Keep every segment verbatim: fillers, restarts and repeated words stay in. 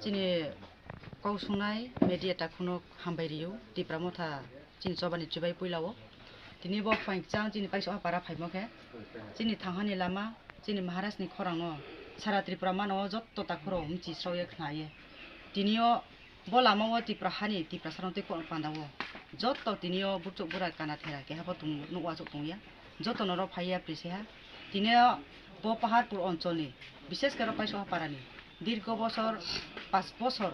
Chini kok sungnai media takhukno hambai rio, Tipra Motha chini chobani chubai puila o. Tini bo phaikchang chini Paisoha para phaimo khe, chini thanghani lama, chini Maharaj ni khorang no sara Tripura mano o jotto takhuro mchi srok ye khna ye. Tini o bo lama o Tipra hani Tiprasa rok tei kok panda o jotto tini o buchuk bura kana thera keha bo tung nuk uansuk tong ya. Joto norok phai ya prise ha. Tini o bo Paharpur oncholni, bishes khe ro Paisoha parani dirgo bosor, pas bosor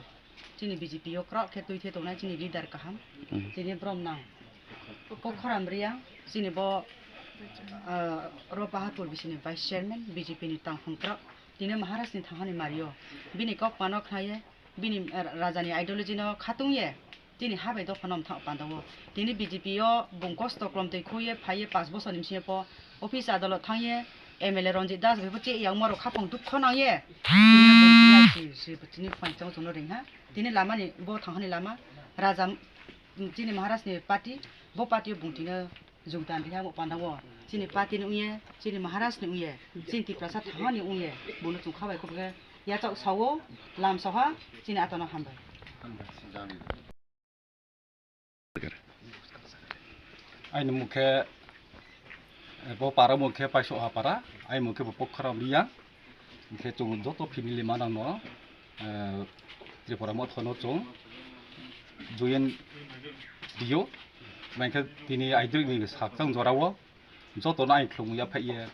chini B J P o kwrak khe twi the tongnai chini leader kaham. Hmm. Tini brom nang. Kokhoram Riang, chini bo, ah, ro Paharpur bisini vice chairman, B J P ni tangkhung kwrak. Tini Maharaj ni thanghani mario. Bini kok pano khnaye, bini, ah, raja ni ideology no khatung ye. Tini ha bai dopha nom thang panda o. Tini B J P o bung kosto klom twi khuye phaiye pas bosor ni bisingo po office adalot thangye M L A Ranjit Das bai bo che yang moro khapang dukho nangye. Tini bung tini si, si, tini phaikchang chwngno ring ha. Tini lama ni bo thanghani lama raja, mm, chini Maharaj ni party, bo party o bung tini jogdan riha bo panda o. Chini party ni ungye, chini Maharaj ni ungye, chini Tiprasa thanghani ungye, bono chwng khabai khobokhe yachak sao, lam soha, chini atono hambai. Aini mukhe, eh, bo para mukhe Paisoha para, ai mukhe bo Pokharam Riang, hingkhe chwng joto family manang no, eh, Tripura Motha no chwng join dio, hingkhe tini aidrik ni sakchang jora o, joto no ai khlumwi ya phaiye,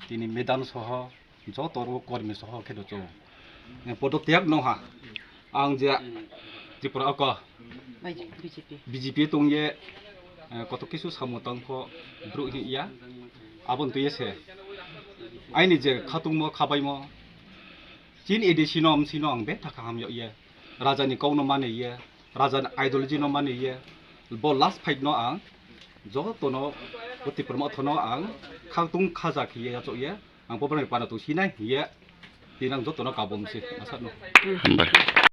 tini medan soho, joto ro kormi soho khe do chwng. Eh, podo tiyak no ha. Ang je Tripura oko Bai, B J P. B J P tongye, eh, koto kisu samo tangkho bru hi ya. Abon tuye se. Aini je khatungmo khabaimo. Chin A D C no, M C no ang be thaka ham yo ye. Raja ni kok no mane ye. Raja ni ideology no mane ye. Bo last fight no ang joto no, bo Tipra Motha no ang khatung khaja khiye yachok ye. Ang pobrang pana tu sinai ye. Tinang joto no kabom se asat no. Hambai.